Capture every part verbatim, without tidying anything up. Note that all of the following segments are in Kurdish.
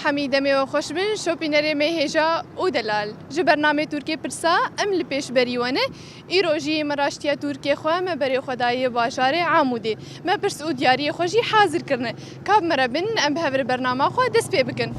Hemî demê we xweş bin, şopînerê me hêja û delal. Ji bernamê Tirkiyê pirsa em li pêşberî we ne. Îro jî me raştiya Tirkiyê xwe me berê xwe daye bajarê Amûdê. Me pirs û diyariyê xwe jî hazir kirine. Ka bi me re bin, em bi hev re bernama xwe dest pê bikin.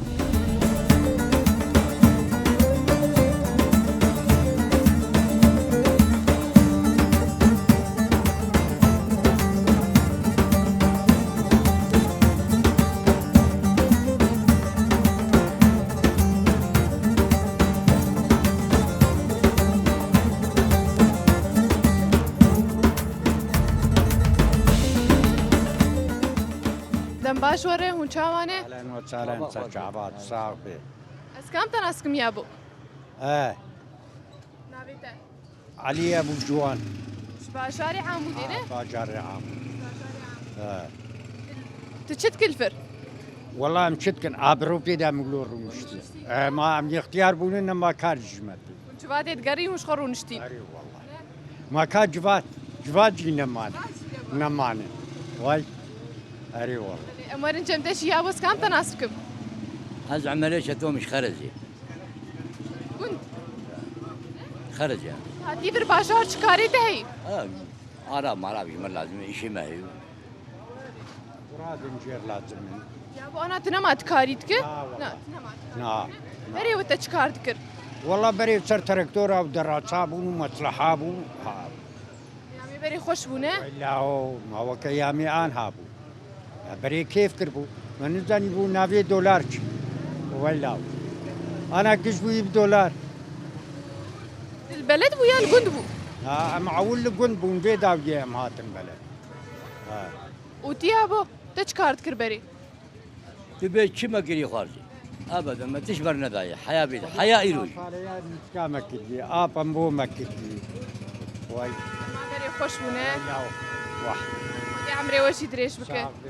Dem baş were, hûn çawa ne? Ehlen we sehlen, çawa, sax be. Ez kam te nas kim yabo? Eh. Navê te? Elî Ebû Ciwan. Ji bajarê Amûdê ne? Ha, bajarê Amûdê. Ji bajarê Amûdê. He. Tu çi dikî li vir? Wela em çi dikin? Abiro pê de em lo rûniştin. Rûniştî. E, ma em yextiyar bûne, nema kar ji me tê. Hûn civatê digerî, hûn ji xwe rûniştîn. Erê wela. Ma ka civat, civat jî nemane. Civat jî nemane. Nemane. Way. Erê wela. Em werin cem te jî ya wez kam te nas bikim? Ez Emerê Çeto, min ji Xerezê. Gund? Xerezê. Hatî vir bajar çi karê te heyî? Ha, ara mara bi me lazim e, îşê me heyî. Muradin jêr lazim e. Ya bu ana tu nema tu karî dikir? Na, wala. Na, tu nema tu karî dikir. Na. Berê we te çi kar dikir? Wala berê ser traktora û deraça bûn û mesleha bû. Ha. Yamê berê xweş bûne? Wela o, ma weke yamê anha bû. Ya berê kêf kiribû. Me nizanîbû navê dolar çi. Wela o. Ana giş bûyî bi dolar. Li beled bû ya li gund bû? Ha, em ewil li gund bûn, vê dawiyê em hatin beled. Ha. Û tu yabo, te çi kar dikir berê? Tu bê çi me kirî xwarzî? Ebeden me tişt bernedaye. Heya bê de. Heya îro jî. Pareya nîska me kirî. Ap em bo me kirî. Way. Berê xweş bûne. Wela wah. Xwedê emrê we jî dirêj bike. Sax be.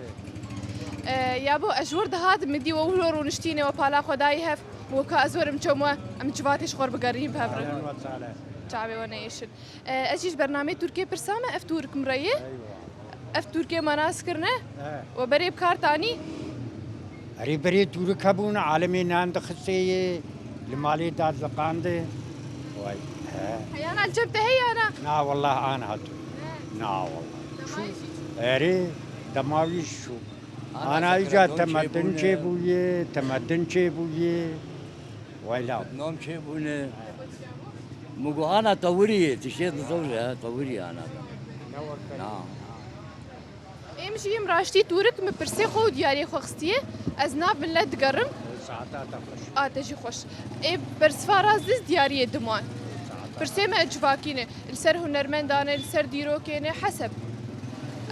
E, yabo, ez ji wir dihat, min dî we wilo rûniştîne, we pala xwe dayî hev. Weka ez werim çem we, em civatê ji xwe re bigerîn bi hev re. Salen we salen. Çavê we neyêşin. E, ez jî ji bernameyê Tirkiyê pirsa me, ev tûrik min re ye. Eywa. Ev tûrikê me nas kirine. He. We berê bi kar tanî? Erê berê tûrik hebûn, alemê nan dixistê yê, li malê dadiqandê. Way, he. Heyana li cem te heye ana? Na, wallah, an hatû. Ne. Na, wallah. Çû. Erê, dema wî çû. Ana îca temedin çêbûye, temedin çêbûye. Wayla. Nom çêbûne. Min got, ana tewirî ye, tiştê dizewre, he, tewirî ye ana. Na. Êm jî yim raştî tûrik min pirsê xwe û diyariyê xwe xistiye. Ez nav milet digerim. Saeta te xweş. A te jî xweş. Ê bersiva rast diz diyariyê diman. Pirsê me civakî ne. Li ser hunermendan e, li ser dîrokê ne, heseb.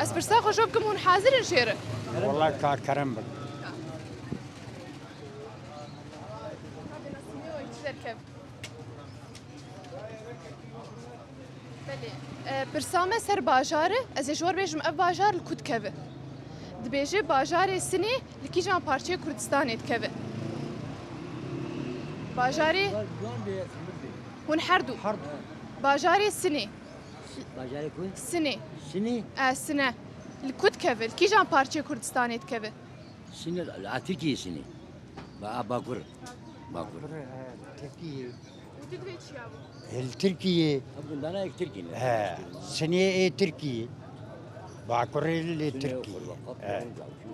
Ez pirsa xwe ji we bikim, hûn hazir in jê re? Wela ka kerem bik. Çi derkev? Belê. E, pirsa me ser bajar e, ez ê ji we re bêjim, ev bajar li ku dikeve? Dibêje bajarê Sinê li kîjan parçeyê Kurdistanê dikeve? Bajarê... Hûn her du. Her du. Bajarê Sinê. Si-, bajarê ku? Sinê. Sinê? E, Sine. Li ku dikeve? Li kîjan parçeyê Kurdistanê dikeve? Sinê, a Tirkiyê Sinê. Ba-, a Bakur. Bakur. Bakur, e, Tirkiyê. Û tu divê çi ya bû? Li Tirkiyê. Ev gundana yek Tirkî ne? He, Sinê ê Tirkiyê. Bakurê li Tirkiyê. He.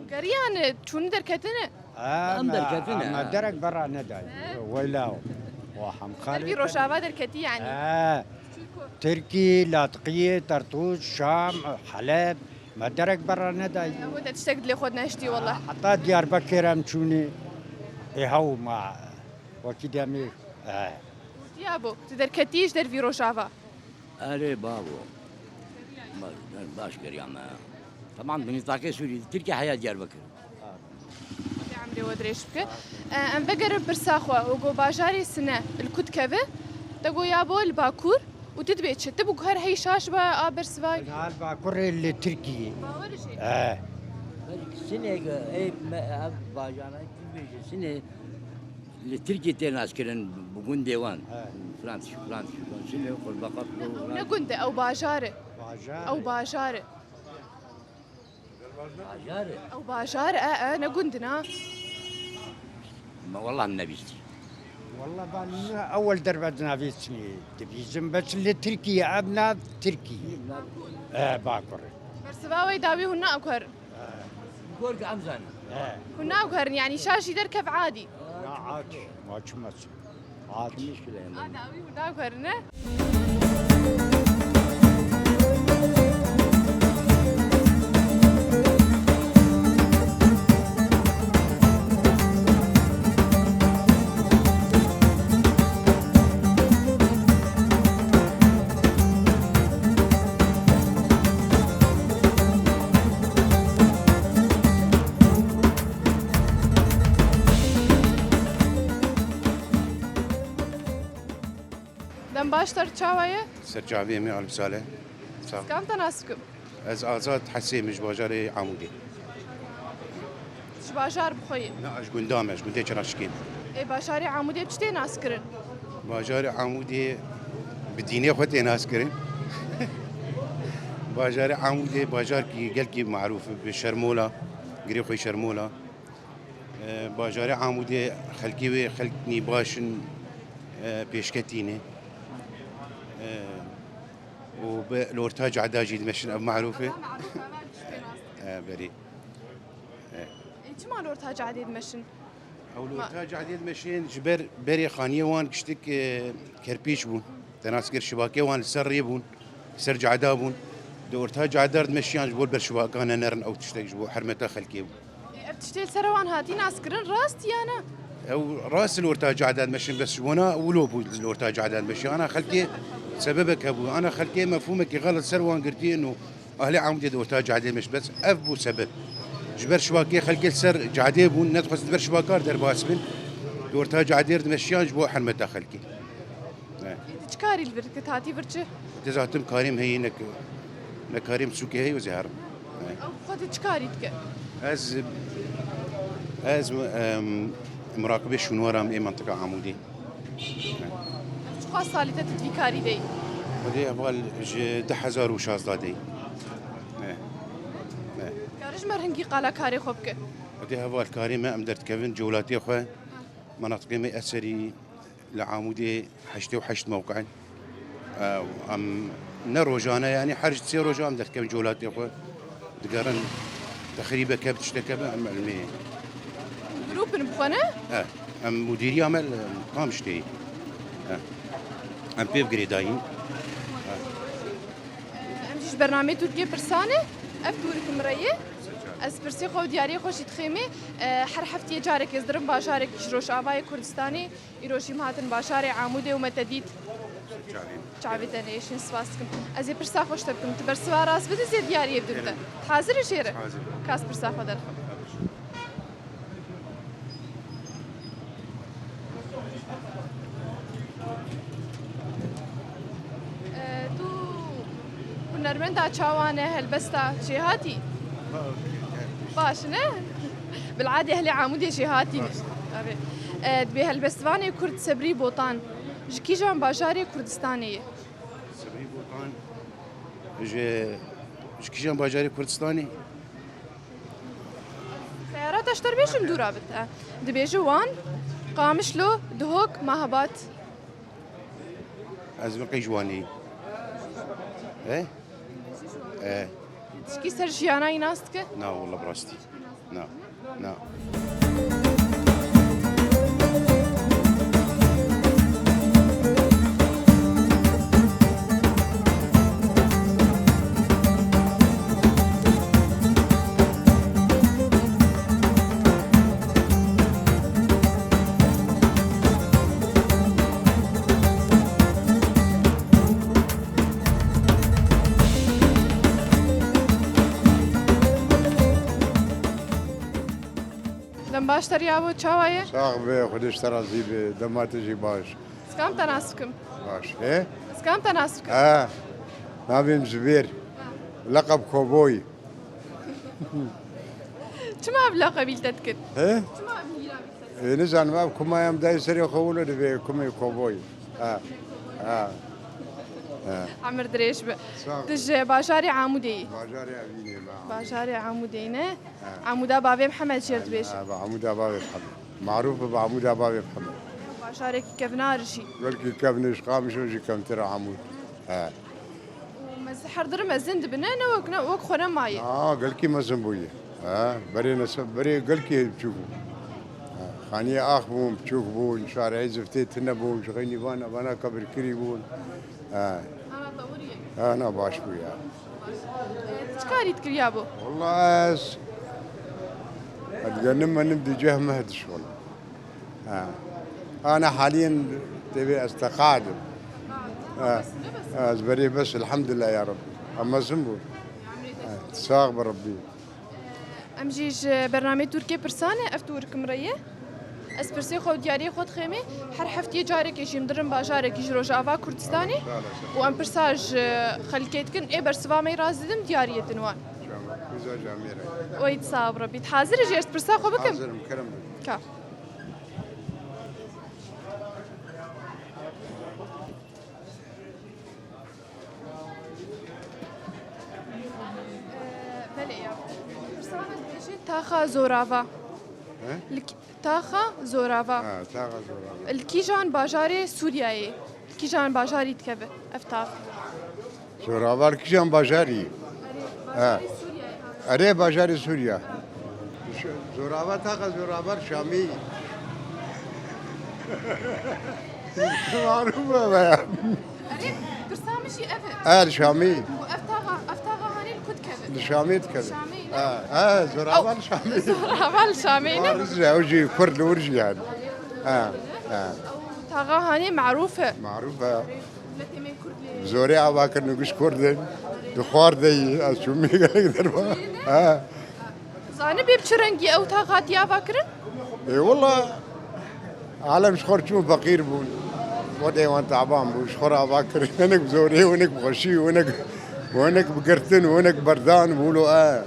Geriyane, çûne derketine? Ha, em derketine. Em derek berra nedayî. He? Weyla. Wa hem xalê. Dervî Rojava derketî yani. He. Tirkî, Latiqiyê, Tertûş, Şam, Heleb. Me derek berra nedayî. Ew de tiştek dilê xwe neştî wela. Heta Diyarbekir em çûnê. Ê hew ma wekî demê. E. Diya bo, tu derketî ji dervî Rojava? Erê bavo. Ba-, baş kiriya me. Tamam, binî takê Sûrî. Tirkiye heya Diyarbekir. Xwedê emrê we dirêj bike. E, em vegerin pirsa xwe, û go bajarê Sine li ku dikeve? Te go ya bo li Bakur, û tu dibê çi? Tu bi guher hey şaş be a bersiva. Nal Bakurê li Tirkiyê. Bawer jê. E. Sinê ge, ey me, ev bajana tu bêje Sinê li Tirkiyê tê naskirin bi gundê wan. He. Filan tişt, filan tişt, Sinê, Qurbeqat, ew ne gund e, ew bajar e. Bajar. Ew bajar e. Bajar e. Ew bajar e, e, ne gund in a. Me wellah nebîstî. Wellah ben ewel derve dinavê çinê dibîzim, bes li Tirkiye, ev nav Tirkiye. E, Bakur. Bersiva wê dawî hûn naguherin. Gor ki em zanin. E. Hûn naguherin, yanî şaş jî derkev adî. Na aç, maçumas. Aç. A dawî hûn naguherin, ne? Dem baş te re, çawa ye? Ser çavê me, Alim Saleh. Sağ ol. Ez kam te nas bikim? Ez Azad Hesê, min ji bajarê Amûdê. Ji bajar bi xwe yî? Na, ez ji gunda me, ji gundê Çiraşikê me. Ê, bajarê Amûdê bi çi tê naskirin? Bajarê Amûdê bi dînê xwe tê naskirin. Bajarê Amûdê bajarkî gelkî marûf e, bi şermola, girê xwe şermola. E, bajarê Amûdê xelkê wê xelkî baş in, e, pêşketî ne. E, û bi li orta cada jî dimeşin, ev marûf e. E, berî. E. Ê, çima li orta cadê dimeşin? Ew li orta cadê dimeşin, ji ber berê xaniyê wan giştik, e, kerpîç bûn. Te nas kir şibakê wan li ser rê bûn, li ser cada bûn. Di orta cada dimeşiyan ji bo li ber şibakan nerin, ew tiştek ji bo hermeta xelkê bû. Ê, ev tiştê li ser wan hatî naskirin, rast ya ne? Ew rast li orta cada dimeşin, bes ji bona wilo bû li orta cada dimeşin. Ana xelkê sebebek hebû. Ana xelkê mefhûmekî xelet ser wan girtiye û ahlê Amûdê di orta cadê dimeşin. Bes ev bû sebeb. Ji ber şibakê xelkê li ser cadê bûn, nedixwest di ber şibakar derbas bin. Di orta cadê dimeşiyan ji bo hermeta xelkê. Ne. Ê, tu çi karî li vir dikî, hatî vir çi? Ez hatim karêm heye, ne, ne karêm sûkê heye, ez ê herim. Ne. Ew xwe tu çi karî dike? Ez, ez, em, muraqibê şûnwaram ê mentika Amûdê. Ne. Ev çiqas salî te tu di vî karî de yî? Xwedê heval ji du hezar û şazda de yî. Ne. Ne. Karî ji me re hingî qala karê xwe bike? Xwedê heval karê me, em derdikevin ci welatê xwe. Menatiqê me eserî li Amûdê heştê û heşt mewqe in. Ew, em ne rojane, yanî her sê roja em derdikevin ci welatê xwe, digerin texrîbeke bi tişteke be, em ilmê. Grûp in bi xwe ne? E, em mudîriya me li Qamişlê ye. E, em pê bi girêdayîn. E. Em jî ji bernameyê Tirkiyê pirsan e. Ev tûrik min re ye. Ez pirsê xwe û diyariyê xwe jî dixêmê. E, her heftiyê carek ez dirim bajarek ji Rojavayê Kurdistanê. Îro jî me hatin bajarê Amûdê û me te dît. Çavê te nêşîn, spas dikim. Ez ê pirsa xwe ji te bikim. Tu bersiva rast bidî, ez ê diyariyê bidim te. Hazir î jê re? Hazir. Ka ez pirsa xwe derxim. E, tu hunermenda çawa ne, helbesta jêhatî? Baş ne? Bil'adê ehlê Amûdê jêhatî ne. Tabii. E, dibê helbestvanê Kurd Sebrî Botan ji kîjan bajarê Kurdistanê ye? Sebrî Botan ji, ji kîjan bajarê Kurdistanê? Seyara te ji te re bêjim dûra bit. E, dibêje Wan, Qamişlo, Duhok, Mahabat. Ez min qey ji Wanê yî. E? E. Tişkî ser jiyana wî nas dike? Na, wela bi rastî. Na. Na. Dem baş te re yabo, çawa ye? Sax be, Xwedê ji te razî be, dema te jî baş. Ez kam te nas bikim? Baş, he? Ez kam te nas bikim? Ha, navê min Zubêr. Leqeb Koboy. Çima ev leqebî li te dikin? He? Çima ev hîra bî te? Ê, nizanim, ev kuma em dayê serê xwe wilo dibê kumê Koboy. Ha. Ha. Ha. Emir dirêj be. Sağ ol. Tu ji bajarê Amûdê yî? Bajarê Evînê me. Bajarê Amûdê ne? Ha. Amûda bavê Mihemed jêr dibêje. Ha, Amûda bavê Mihemed. Marûf bi Amûda bavê Mihemed. Bajarekî kevnar jî. Belkî kevnê ji Qamişlo jî kevntir e Amûd. He. Û mez-, her dir mezin dibine, ne wek, ne wek xwe ne maye. Na, gelkî mezin bûye. He, berê nese-, berê gelkî biçûk bû. He, xaniyê ax bûn, biçûk bûn, şareyê ziftê tune bûn, ji xeynî van, vana kebirkirî bûn. He. Ana tewirî ye. He, na baş bû ya. E, tu çi karî dikir yabo? Walla ez, ez digenim menim di ceh meh dişxulim. Ha. Ana haliyen tevê ez teqadim. Ha. Ez berê bes, elhamdülillah ya Rabbi. Ama zin bû. Ha. Sağ be Rabbi. Em jî ji bernameyê Tirkiyê pirsan e, ev Tirk min re ye. Ez pirsê xwe û diyariyê xwe dixêmê. Her heftiyê carekê jî em dirin bajarekî ji Rojava Kurdistanê û em pirsa ji xelkê dikin, ê bersiva me yê razî didim diyariyê din wan. Wey, sağ ol Rabbi. Hazir e jî ez pirsa xwe bikim? Hazir im, kerem bike. Ka. Belê ya. Pirsa me dibêje taxa Zorava. He? Li k-, taxa Zorava. Ha, taxa Zorava. Li kîjan bajarê Sûriyeyê? Li kîjan bajarî dikeve ev tax? Zorava li kîjan bajarî? Erê, bajarê Sûriyeyê. Erê, bajarê Sûriye. Ş-, Zorava, taxa Zorava Şamî. Marûf e be. Erê, pirsa min jî ev e. Er Şamî. Û ev taxa, ev taxa hanê li ku dikeve? Li Şamê dikeve. Şamê ne? Ha, ha, Zorava li Şamê. Zorava li Şamê ne? Riz e, ew jî Kurd li wir jî yani. Ha, ha. Ew taxa hanê marûf e. Marûf e. Miletê me Kurd lê. Zorê ava kirin û giş Kurd in. Di xwar de yî, ez çûmî gelek derva. Ha. Zanibê bi çi rengî ew tax hatiye avakirin? Ê wela, alem ji xwe re çûn feqîr bûn. Xwedê wan taban bû, ji xwe re avakirin. Hinek bi zorê, hinek bi xweşî, hinek, hinek bi girtin, hinek bi berdan, wilo e.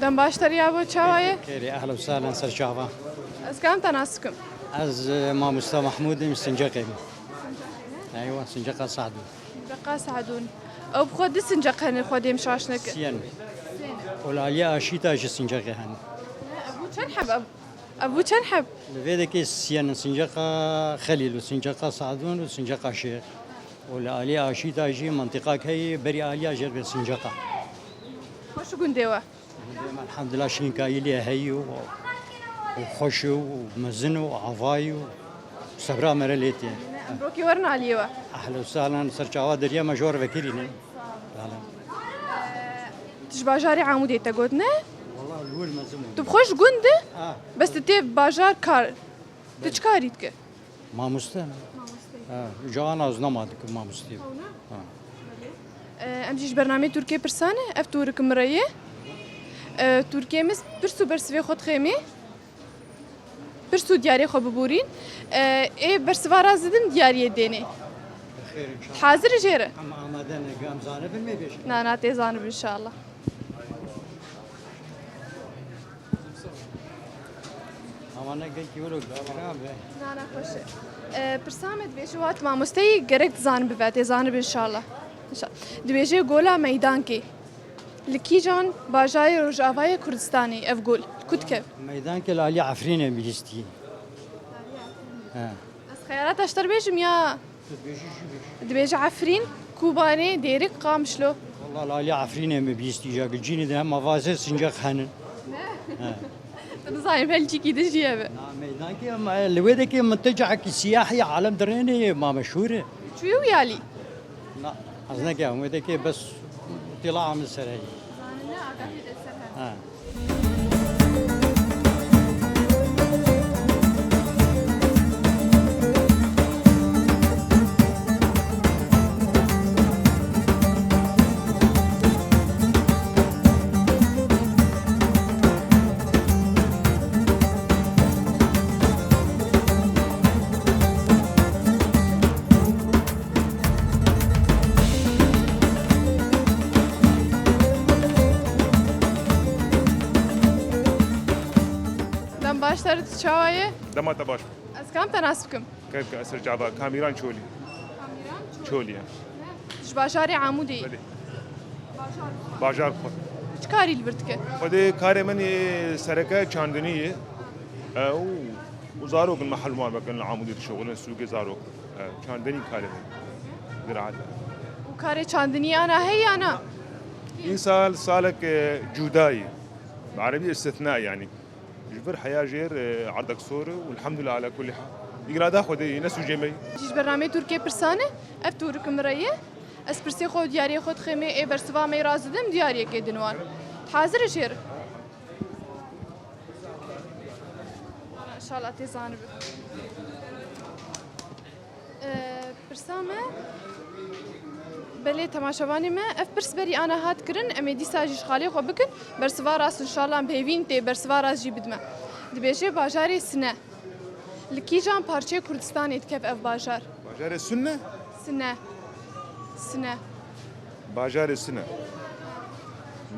Dem baş te re yabo, çawa ye? Xêrê, ehlen û sehlen, ser çava. Ez kam te nas dikim? Ez, e, mamosta Mahmûd im, Sinceqê me. Eywa, Sinceqa Sadûn. Sinceqa Sadûn. Ew bi xwe du sinceq hene, xwedê min şaş neke. Siyen. Û li aliyê Aşîta jî sinceqê hene. Ev bû çend heb? Ev, ev bû çend heb? Li vê dekê siyen in, Sinceqa Xelîl û Sinceqa Sadûn û Sinceqa Şêx. Û li aliyê Aşîta jî mintîqak heye, berî aliya jê re bê Sinceqa. Xweş û gundê we. Elhamdulillah, şînkayî lê heyî û, û xweş û mezin û avayî û sebra me re lê tê. Em rokê werin aliyê we. Ehlen û sehlen, ser çava deriyê me ji we re vekirînin. Ehlen. Tu ji bajarê Amûdê te got, ne? Wala li wir mezin bûm. Tu bi xwe ji gund î? Ha. Bes tu tê bajar kar. Tu çi karî dikî? Mamoste ne? Mamoste. Ha, canan ez nema dikim mamoste. Ew ne? Ha. Belê. E, em jî ji bernameyê Tirkiyê pirsan e, ev Tirk min re ye. E, Tirkiyê min pirs û bersivê xwe dixêmê. Pirs û diyarê xwe biborîn. E, ê bersiva razî didim diyariyê dênê. Xêr inşallah. Hazir jê re? Em amade ne, em zanibin me bêjin. Na, na, tê zanibin inşallah. Ama ne gelkî wilo giran be. Na, na, xweş e. E, pirsa me dibêje, wat mamosteyî gerek dizanibin ve, tê zanibin inşallah. İnşallah. Dibêje Gola Meydankê. Li kîjan bajarê Rojavayê Kurdistanê ev gol? Ku dike? Meydankê li alî Efrînê bihîstî. He. Ez xeyalata ji te re bêjim ya? Dibêje Efrîn, Kobanê, Dêrik, Qamişlo. Walla li alî Efrînê min bihîstî, ja gilcînê de hema vazê sincaq henin. He. Tu nizanî belkî kî dijî ye be. Na, meydankê em, e, li wê dekê min te cihekî siyahî alem dirênê ma meşhûr e. Çûyî wî alî? Na, ez nekem wê dekê bes tîla min ser heyî. Zanîne agahî de ser heyî. Ha. Çawa ye? Dema te baş be. Ez kam te nas bikim? Keyf ke eser çava. Kamîran Çolî. Kamîran Çolî. Çolî ye. Ji bajarê Amûdê yî. Belê. Bajar xwe. Çi karî li vir dike? Xwedê karê min ê sereke çandinî ye. E, û, û zarok in, mehel wan vekin li Amûdê dişoxilin sûkê zarok. E, çandinî karê min. Ziraet. Û karê çandinî ana heye ya na? Îsal salek, e, cuda ye. Bi erebî îstîsna yanî. Ji vir heya jêr, e, erdek sor û elhamdulillah ala kulli hal. Îrada Xwedê ye, ne sûcê me ye. Ji bernameyê Tirkiyê pirsan e, ev tûrik min re ye. Ez pirsê xwe û diyariyê xwe dixêmê, ê bersiva me yê razî didim, diyariyekê din wan. Hazir e jêr. Înşallah tê zanibi. Ee, pirsa me, belê temaşevanê me, ev pirs berî ana hat kirin, em ê dîsa jî ji xalê xwe bikin. Bersiva rast, înşallah, em bi hêvîn tê bersiva rast jî bidime. Dibêje bajarê Sine. Li kîjan parçeyê Kurdistanê dikeve ev bajar? Bajarê Sine? Sine. Sine. Bajarê Sine.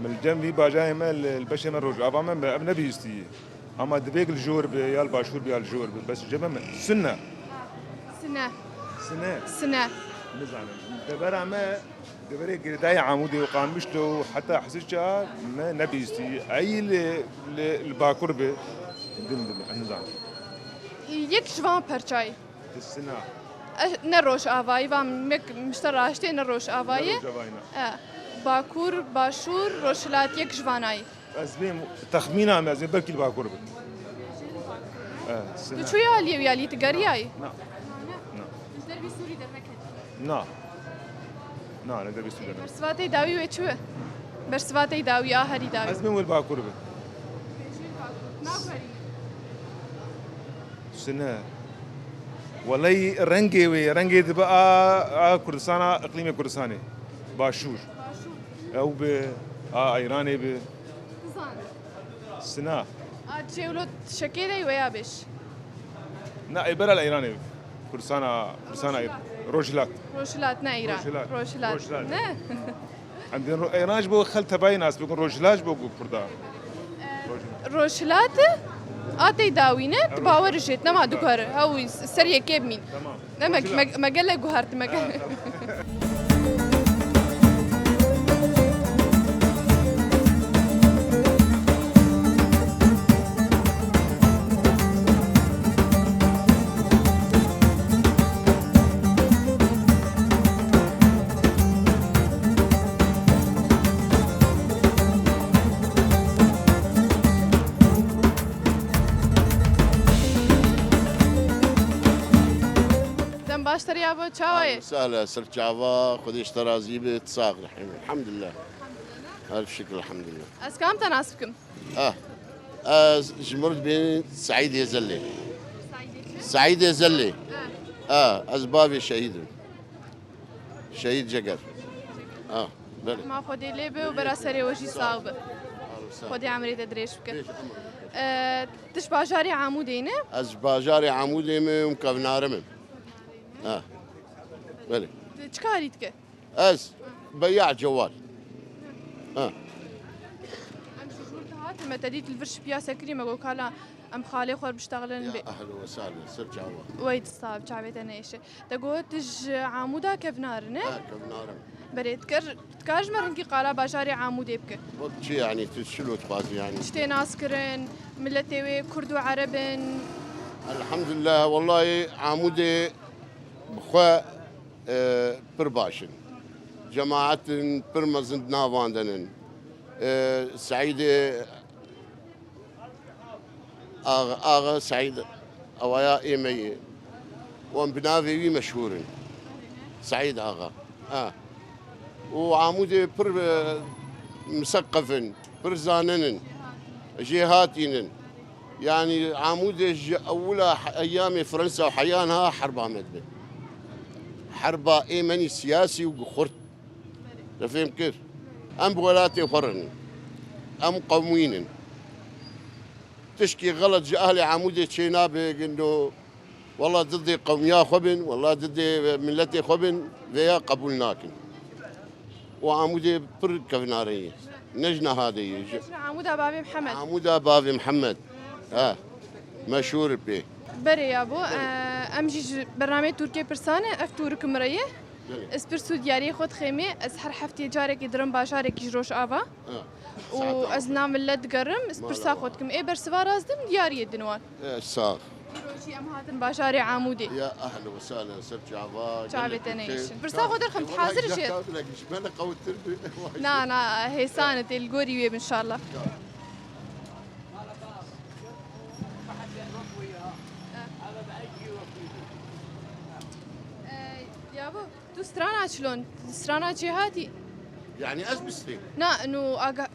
Min li cem vî bajarê me li, li beşê me rojava me, me ev nebihîstiye. Ama divêk li jor be, ya li başûr be, ya li jor be. Bes cem me Sine. Sine. Sine. Sine. Nizanim. Devera me, deverê girêdayê Amûdê û Qamişlo û heta Hesirça me nebihîstiye. Ey li, li, li bakur be. Din dibe, nizanim. Yek ji van perçayê. Sina. E, ne Rojavayî, va mek mişte raştê ne Rojavayî. Ne Rojavayî, ne. E, Bakur, Başûr, Rojhilat yek ji vanayî. Ez bêm texmîna me, ez bêm belkî li Bakur bim. E, Sina. Tu çûyî aliyê wî alî, tu geriyayî? Na. Na. Ji dervî Sûrî derveketî? Na. Na, ne dervî Sûrî derveketî. Bersiva te dawî wê çi ye? Bersiva te dawî, a herî dawî. Ez bêm wê li Bakur bim. Naguherî. Sine. Welay rengê wê, rengê dibe a, a Kurdistana, iqlîmê Kurdistanê. Başûr. Başûr. Ew bi, a Eyranê bi. Bizan. Sina. A çêwlo şekê de wê ya bêj. Na, ê bera li Eyranê bi. Kurdistana, Kurdistana Rojhilat. Rojhilat. Rojhilat, ne Eyran. Rojhilat. Rojhilat. Rojhilat. Ne? Em dên ro-, Eyran ji bo xel tevayî nas bikin, Rojhilat ji bo ku Kurda. Rojhilat. Rojhilat, a tey dawî ne, tu bawer jêt, nema dikar. Ew ser yekê bimîn. Tamam. Ne, me, Rojhilat. Me, me gele guhert, me gele. Ha, tamam. Dem baş te re ya bo, çawa ye? Ahlen sehlen, ser çava, Xwedê ji te razî be, tu sax rehîm. Elhamdulillah. Elf şikir, elhamdulillah. Ez kam te nas bikim? Ah, ez ji mir dibêm Seîdê Zelê. Seîdê Zelê. Ah, ez bavê şehîd im. Şehîd Ceger. Ah, belê. Ma Xwedê lê be û bera serê we jî sax be. Xwedê emrê te dirêj bike. Ee, tu ji bajarê Amûdê ne? Ez ji bajarê Amûdê me û kevnarim im. Ah, belê. Tu çi karî dike? Ez beya cewal. Ha. Em ji jûr dihatin, me te dît li vir şipiya sekirî, me got kala em xalê xwe biştexilin. Ya bê. Ehlen we sehlen, ser çava. Wey dista, çavê te neyşe. Te got tu ji Amûda kevnar in, ne? Ha, kevnar im. Berê, dikar, dikar ji me hingî qala bajarê Amûdê bike. Wek çi yanî, tu çilo dixwazî yanî? Tiştê nas kirin, miletê wê kurd û ereb in. Elhamdulillah, wellahî Amûdê bi xwe e, pir baş in. Cemaetin pir mezin di nav wan de nin. E, Seîdê Axa, Axa Seîd awaya ê me ye. Wan bi navê wî meşhûr in. Seîd Axa. Ha. Û Amûdê pir, e, miseqef in, pir zanin in, jêhatî nin. Yanî Amûdê ji ewila he-, eyamê Fransa û heya niha herba me dibe. Herba ê me nî siyasî û xurt. Te fêm kir? Em bi welatê xwe re nin. Em qewmîn in. Tişkî xelet ji ehlê Amûdê çê nabe, gindo. Wela didê qewmiya xwe bin, wela didê miletê xwe bin, vêya qebûl nakin. Û Amûdê pir kevnare ye. Ne ji niha de ye. Ji Amûda Bavê Mihemed. Amûda Bavê Mihemed. Ha. Meşhûr pê. Berê ya bo, e, em jî ji bernameyê Tirkiyê pirsan e, ev tûrik min re ye. Belê. Ez pirs û diyariyê xwe dixêmê, ez her hefteyê carekê dirim bajarekî ji Rojava. Ha. Û ez nav millet digerim, ez pirsa xwe dikim. Ê bersiva rast din diyariyê din wan. E, sax. Îro jî em hatin bajarê Amûdê. Ya ehlen we sehlen, ser çava. Çavê te neyşin. Pirsa xwe derxim, tu hazir jê. Ji me ne qewittir bi. Na, na, hêsan e, tê li gorî wê bin, inşallah. Ya. E, ya bo, tu strana çilon, strana çê hatî? Yani ez bistrî. Na, nu aga,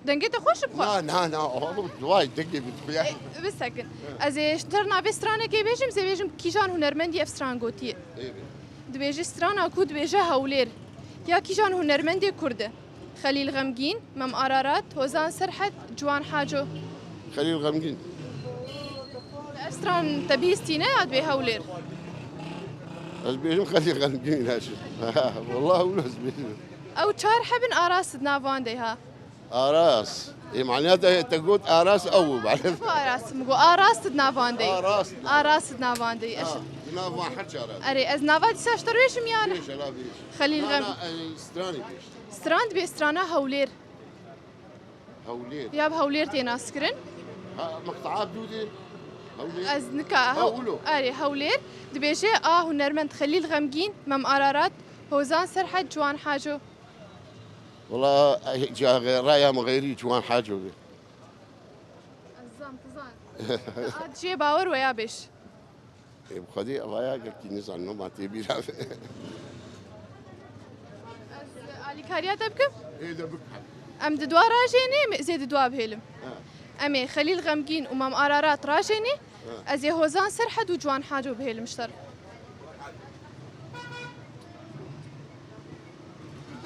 dengê te xweş bixwe. Na, na, na, oğlum, vay, dengê min xweş. E, bisekin. Evet. Ez ê ji ter navê stranekê bêjim, zê bêjim kîjan hunermendî ev stran gotiye. Evet. Dibêje strana ku dibêje Hewlêr. Ya kîjan hunermendê Kurd e? Xelîl Xemgîn, Mem Ararat, Hozan Serhed, Ciwan Haco. Xelîl Xemgîn. Ev stran te bihîstîne ya dibê Hewlêr? Ez bêjim Xelîl Xemgîn, ne çi. Wallah wilo ez bêjim. Ew çar hebin, Aras di nav wan de ha. Aras. Ê, maniyata te got Aras ew bû, bale. Ew Aras, min got Aras di nav wan de. Aras. Aras di nav wan de. Ha, di nav wan her çar hebin. Erê, ez nava dîsa ji te re bêjim yan? Bêje, la bêje. Xelîl Xem- Na, na, e, stranê bêje. Stran dibê strana Hewlêr. Hewlêr. Ya bi Hewlêr tê naskirin. Ha, meqte'a dû de. Hewlêr. Ez nika Ha, hew-, wilo. Erê, Hewlêr. Dibêje a hunermend Xelîl Xemgîn, Mem Ararat, Hozan Serhed, Ciwan Haco. Wala, eh, ca-, raya min xeyrî Ciwan Haco be. Ez zan, tu zan. A dijê bawer we ya bêj. Ê, bi xwedî evaya gelkî nizanim, ma tê bîra be. Ez alîkariya te bikim? Ê, de bikim. Em di dua rajênê, em zê di dua bihêlim. Ha. Em ê Xelîl Xemgîn û Mam Ararat rajênê, ha, ez ê Hozan Serhed û Ciwan Haco bihêlim ji te re.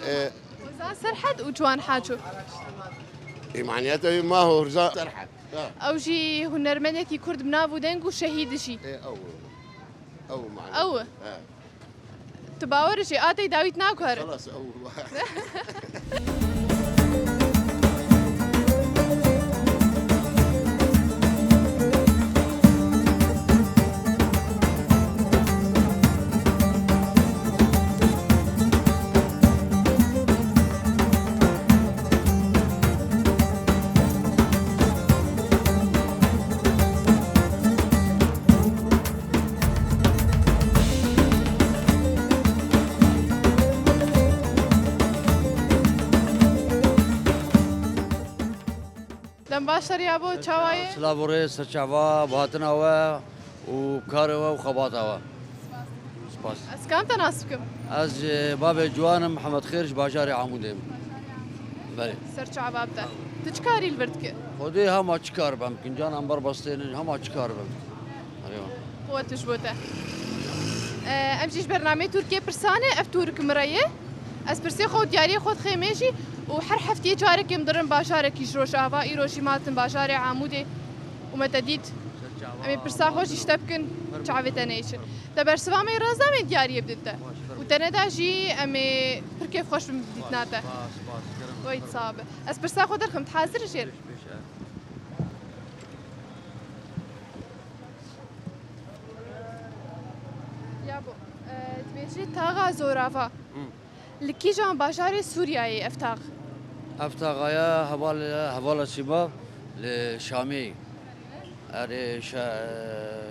E, Hozan Serhed û Ciwan Haco. Ê, maniyeta wê ma Hozan Serhed. Ha. Ew jî hunermendekî Kurd bi nav û deng û şehîd jî. E, ew. Ew maniyeta. Ew. Ha. Tu bawer jî, a tey dawît naguhere. Xelas, ew. Dem baş, Derya bo, çawa ye? Silav û rêz, serçava, bi hatina we û karê we û xebata we. Spas. Ez kam te nas bikim? Ez, e, bavê Ciwan im, Mihemed Xêr, ji bajarê Amûdê im. Belê. Serçava bi te. Tu çi karî li vir dikî? Xwedê hema çi kar bim, kincan em berbestê ne, hema çi kar bim. Erê. Quwet ji bo te. E, em jî ji bernameyê Tirkiyê pirsan e, ev tûrik min re ye. Ez pirsê xwe û diyariyê xwe dixêmê jî û her hefteyê carekê em dirin bajarekî ji Rojava, îro jî me hatin bajarê Amûdê û me te dît. Em ê pirsa xwe jî ji te bikin, çavê te neyçin. Te bersiva me yê rast da, em ê diyariyê bidin te. Û te neda jî em ê pir kêfxweş bin bi dîtina te. Spas, spas, kerem. Weyt sax be. Ez pirsa xwe derxim, tu hazir î jê re? Bêş, bêş, e. Ya bo, e, dibêjî taxa Zorava. Hı. Li kîjan bajarê Sûriyeyê ev tax? Ev taxa ye heval, hevala Sîba li Şamê. Erê şe-,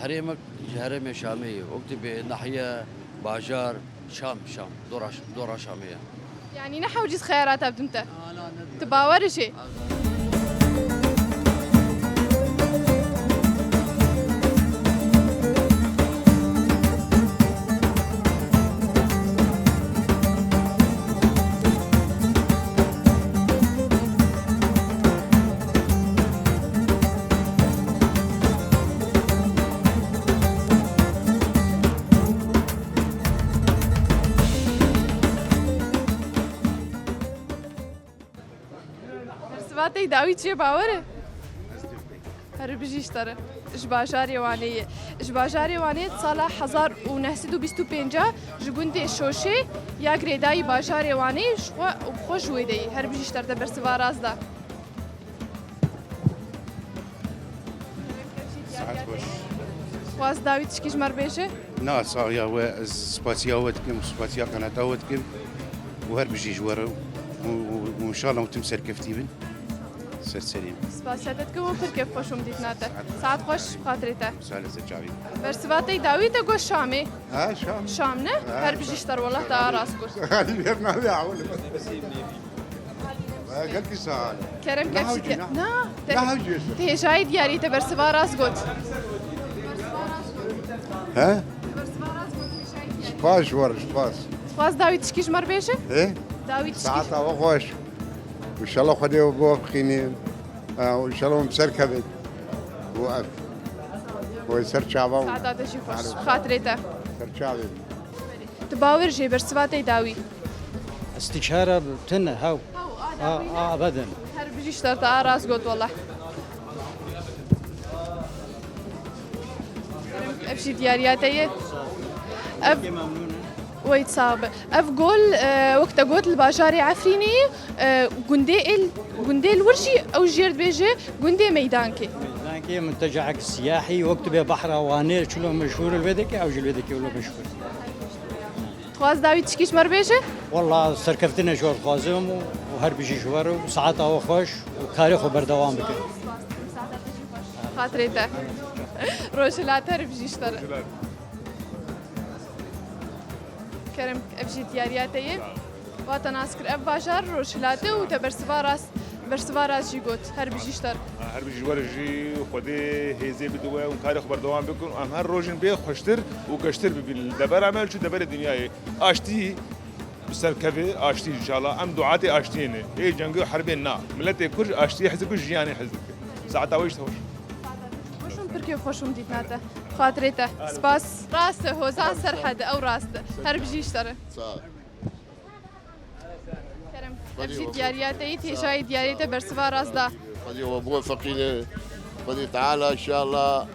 herêmek ji herêmê Şamê ye. Wek tê bê nahiye, bajar, Şam, Şam. Dora, dora Şamê ye. Yanî ne hewcîz xeyarata bidin te. Tu bawer î jê? Bersiva te yê dawî çi ye, bawer e? Her bijî ji te re. Ji bajarê Wanê ye. Ji bajarê Wanê di sala hezar û neh sed û bîst û pênc ji gundê Şoşê ya girêdayî bajarê Wanê ji xwe û bi xwe ji wê de yî. Her bijî ji te re, te bersiva rast da. Em ê, Xwaz dawî tişkî ji me re bêje? Na, saxiya we, ez spasiya we dikim, spasiya qenata we dikim. Û her bijî ji we re û, û, û inşallah û tim serkeftî bin. Ser serî. Spasiya te dikim û pir kêfxweş ûm dîtina te. Saet xweş, bi xatirê te. Sağ ol, ser çavî. Bersiva te dawî te got Şamê. Ha, Şam. Şam ne? Ha, Her bijî ji te re, wela te a rast got. Hadi bir nade awul. Gelkî sağ ol. Kerem Ne kevşî hewcî, ke-, ne? Na, te, Ne hewcî êşe? Te hêjayî diyarî te bersiva rast got. He? Spas ji we re, spas. Xwaz dawî tişkî ji me re bêje? He? Dawî tişkî. Saeta we xweş. Înşallah Xwedê we biwefqînî. E, û înşallah hûn bi ser kevin. Û ev. Wê ser çava hûn. Saeta te jî xweş. Xatirê te. Ser çavê. Tu bawer jê bersiva te dawî. Îstîşare tune, hew. Hew, a, a, dawî ne? Abedin. Her bijî ji te re, te a rast got wela. Ev jî diyariya te ye. Ev Wey sax be. Ev gol, e, wek te got li bajarê Efrînê ye, e, gundê êl, gundê li wir jî ew jê re dibêje gundê Meydankê. Meydankê muntecaek siyahî, wek tu bê behra Wanê çilo meşhûr li wê deke, ew jî li wê deke wilo meşhûr. Dixwaz dawî tişkî ji me re bêje? Wela serkeftinê ji we dixwazim û, û her bijî ji we re û saeta we xweş û karê xwe berdewam bikin. Xatirê te. Rojhilat her bijî ji te re. Kerem, ev jî diyariya te ye. Wata nas kir, ev bajar rojhilat e û te bersiva rast, bersiva rast jî got. Her bijî ji te re. Her bijî ji we re jî Xwedê hêzê bide we û karê xwe berdewam bikin. Em her rojên bê xweştir û geştir bibînin. Li devera me çû deverê dinyayê. Aştî bi ser kevê, aştî înşallah. Em duatê aştiyê ne. Ê cengê û herbê na. Miletê Kurd aştiyê hez dike, jiyanê hez dike. Saeta we jî xweş. Xweş ûm, pir kêfxweş ûm dîtina te. Xatirê te. Spas. Rast e, Hozan Serhed, ew rast e. Her bijî ji te re. Sağ ol. Kerem, ev jî diyariya te yî, têjayê diyarê te bersiva rast da. Xwedê we biwefeqîne. Xwedê Teala înşallah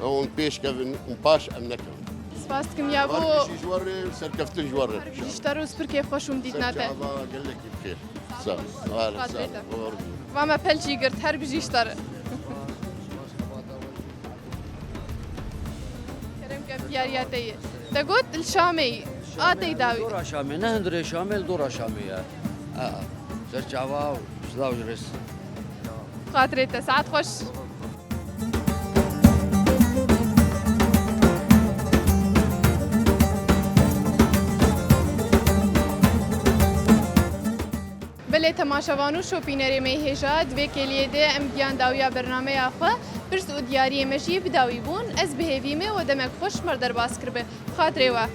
hûn pêş kevin û paş em nekevin. Spas dikim ya bo. Her bijî ji we re, serkeftin ji we re. Her bijî ji te re û pir kêfxweş ûm dîtina te. Ser çava gelekî bi xêr. Sağ ol. Xatirê te. Var ol. Va me pelçî girt, her bijî ji te re. Kerem, ev diyariya te ye. Te got li Şamê yî. A te dawî. Dora Şamê, ne hundirê Şamê, li dora Şamê ye. A, a. Ser çava û silav ji rêz. Xatirê te, saet xweş. Belê temaşevan û şopînerê me yê hêja, di vê kêliyê de em gihan dawiya bernameya xwe, pirs û diyariyê me jî bi dawî bûn. Ez bi hêvî me we demek xweş ji me re derbas kiribe. Bi xatirê we.